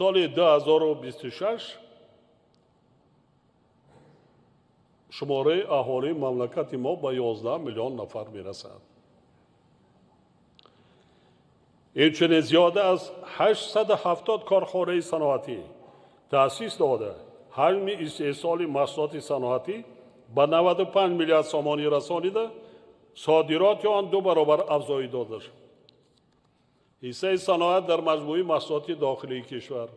Соли 2026 шумораи аҳолии мамлакати мо ба 11 миллион нафар мерасад. Инчунин зиёда аз 870 корхонаи саноатӣ таъсис дода, ҳаҷми истеҳсоли маҳсулоти саноатӣ ба 95 миллиард сомонӣ расонида, содироти он 2 баробар афзоиш дода шуд. Ҳиссаи саноат дар маҷмӯи маҳсулоти дохилии кишвар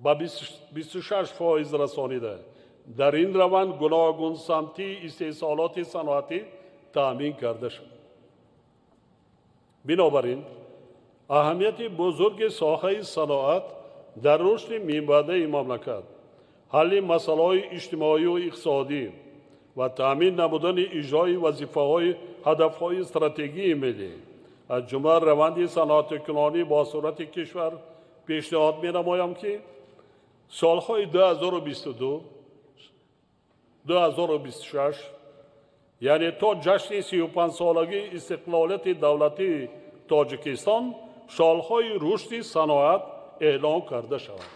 ба 26% расонида, дар ин раванд гуногунсамтии истеҳсолоти саноатӣ таъмин карда шуд. Бинобар ин аҳамияти бузурги соҳаи саноат дар рушди минбаъдаи мамлакат, ҳалли масъалаҳои иҷтимоию иқтисодӣ ва таъмин намудани иҷрои вазифаҳои ҳадафҳои стратегии миллӣ, аз ҷумла раванди саноатикунонӣ бо суръати кишвар, пешниҳод менамоям, ки солҳои 2022 2026, яъне то ҷашни 35-солагии истиқлолияти давлатии Тоҷикистон, солҳои рушди саноат эълон карда шаванд.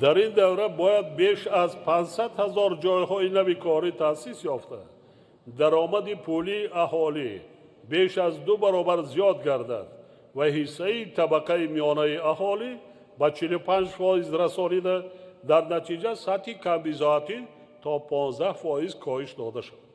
Дар ин давра бояд беш аз 500 ҳазор ҷойҳои нави корӣ таъсис ёфта, даромади пулии аҳолӣ беш аз 2 баробар зиёд гардад ва ҳиссаи табақаи миёнаи аҳолӣ ба 45% расонида, дар натиҷа сатҳи камбизоатӣ то 15% коҳиш дода шавад.